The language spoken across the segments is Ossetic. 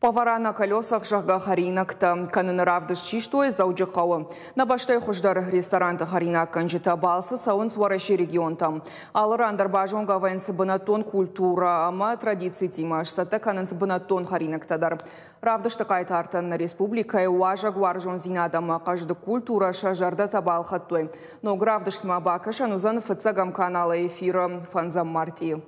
Повара на колесах, зӕгъгӕ, хӕринӕгтӕ кӕныны равдыст систой Дзӕуджыхъӕуы. Нӕ бӕстӕйы хуыздӕр ресторанты хӕринаггӕнджытӕ балцы цӕуынц Уӕрӕсейы регионтӕм. Алы ран дӕр базонгӕ вӕййынц бынӕттон культурӕ ӕмӕ традицитимӕ, сцӕттӕ кӕнынц бынӕттон хӕринӕгтӕ дӕр. Равдысты хъайтартӕн нӕ республикӕйы уазӕгуарзондзинад ӕмӕ хъӕздыг культурӕ сӕ зӕрдӕтӕ балхӕдтой. Ног равдыстмӕ бакӕсӕн уыдзӕн фыццӕгӕм каналы эфиры фӕндзӕм мартъийы.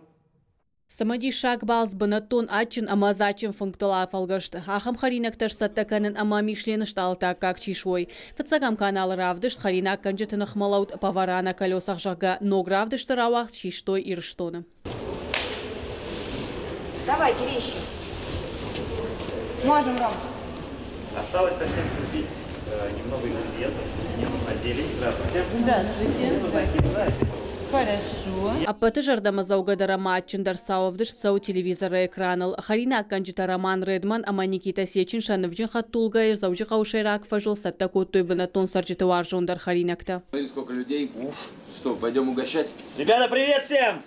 Цымыдисаг балц бынӕттон адджын ӕмӕ дзаджджын фынгтыл афӕлгӕст. Ахӕм хӕринӕгтӕ сцӕттӕ кӕнын ӕмӕ Мишлены стъалыты аккаг чи суой. Фыццӕгӕм каналы равдыст хӕринаггӕнджыты ныхмӕлӕуд Повара на колесах, зӕгъгӕ, ног равдысты рауагъд систой Ирыстоны. Давайте резче. Можем, Ром. Осталось совсем купить немного ингредиентов. Мне нужна зелень. Здравствуйте. Здравствуйте. Мне нужна кинза. Хорошо. Ӕппӕты зӕрдӕмӕдзӕугӕдӕр ӕмӕ адджындӕр цау ӕвдыст цӕуы телевизоры экраныл. Хӕринаггӕнджытӕ Роман Редман ӕмӕ Никита Сечин сӕ нывджын хӕдтулгӕйы Дзӕуджыхъӕуы сӕйраг фӕзыл цӕттӕ кодтой бынӕттон цӕрджыты уарзондӕр хӕринӕгтӕ. Смотри, сколько людей. Уф, что, пойдем угощать? Ребята, привет всем!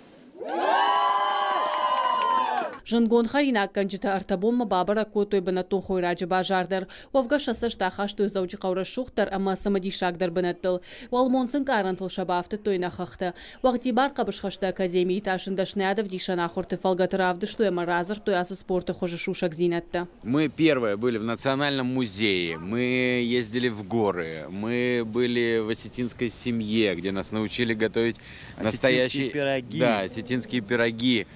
Зындгонд хӕринаггӕнджытӕ ӕртӕ бонмӕ бабӕрӕг кодтой бынӕттон хойраджы базар дӕр. Уӕвгӕ сӕ цӕст ахастой Дзӕуджыхъӕуы рӕсугъддӕр ӕмӕ цымыдисагдӕр бынӕттыл. Уӕлмонц ӕнкъарӕнтыл сӕ бафтыдтой нӕ хӕхтӕ. Уӕгъдибар хъӕбысхӕсты академийы та сын дӕсныйадӕвдисӕн ахуырты фӕлгӕты равдыстой ӕмӕ радзырдтой ацы спорты хуызы сусӕгдзинӕдтӕ. Мы первое были в Национальном музее, мы ездили в горы, мы были в осетинской семье, где нас научили готовить настоящие пироги. Да, осетинские пироги,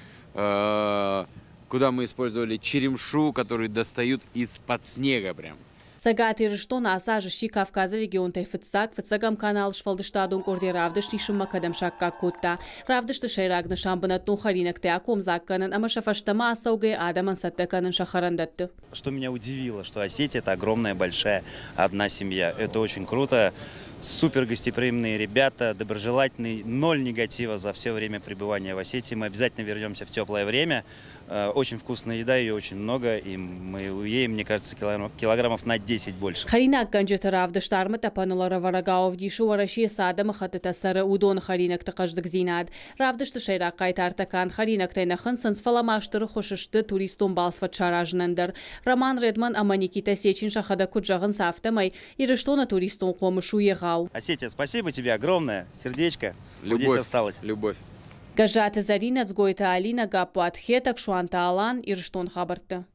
куда мы использовали черемшу, которую достают из-под снега прям. Цӕгат Ирыстон ацы аз сси Кавказы регионтӕй фыццаг, фыццӕгӕм канал сфӕлдыстадон къорд йӕ равдыст исынмӕ кӕдӕм саккаг кодта. Равдысты сӕйраг нысан бынӕттон хӕринӕгтӕ акомдзаг кӕнын ӕмӕ сӕ фӕстӕмӕ ацӕугӕ адӕмӕн цӕттӕ кӕнын сӕ хӕрӕндӕтты. Что меня удивило, что Осетия – это огромная, большая одна семья. Это очень круто. Супер гостеприимные ребята, доброжелательные, ноль негатива за все время пребывания в Осетии. Мы обязательно вернемся в теплое время. Очень вкусная еда, ее очень много, и мы уедем, мне кажется, килограммов на 10 больше. Хӕринаггӕнджыты равдыст армытъӕпӕныл ӕрӕвӕрӕгау ӕвдисы, Уӕрӕсейы цы адӕмыхӕттытӕ цӕры, уыдоны хӕринӕгты хъӕздыгдзинад. Равдысты сӕйраг хъайтартӕ канд хӕринӕгтӕй нӕ хынцынц, фӕлӕ ма стыр ӕххуыс сты туристон балцвӕд саразынӕн дӕр. Роман Редман ӕмӕ Никита Сечин сӕхӕдӕг куыд зӕгъынц, афтӕмӕй Ирыстоны туристон хъомыс у егъау. Осетия, спасибо тебе огромное, сердечко. Любовь, здесь осталось. Любовь. Гӕззаты Зӕринӕ, Дзгойты Алинӕ, Гаппуат Хетӕг, Суанты Алан, Ирыстон хабӕртты.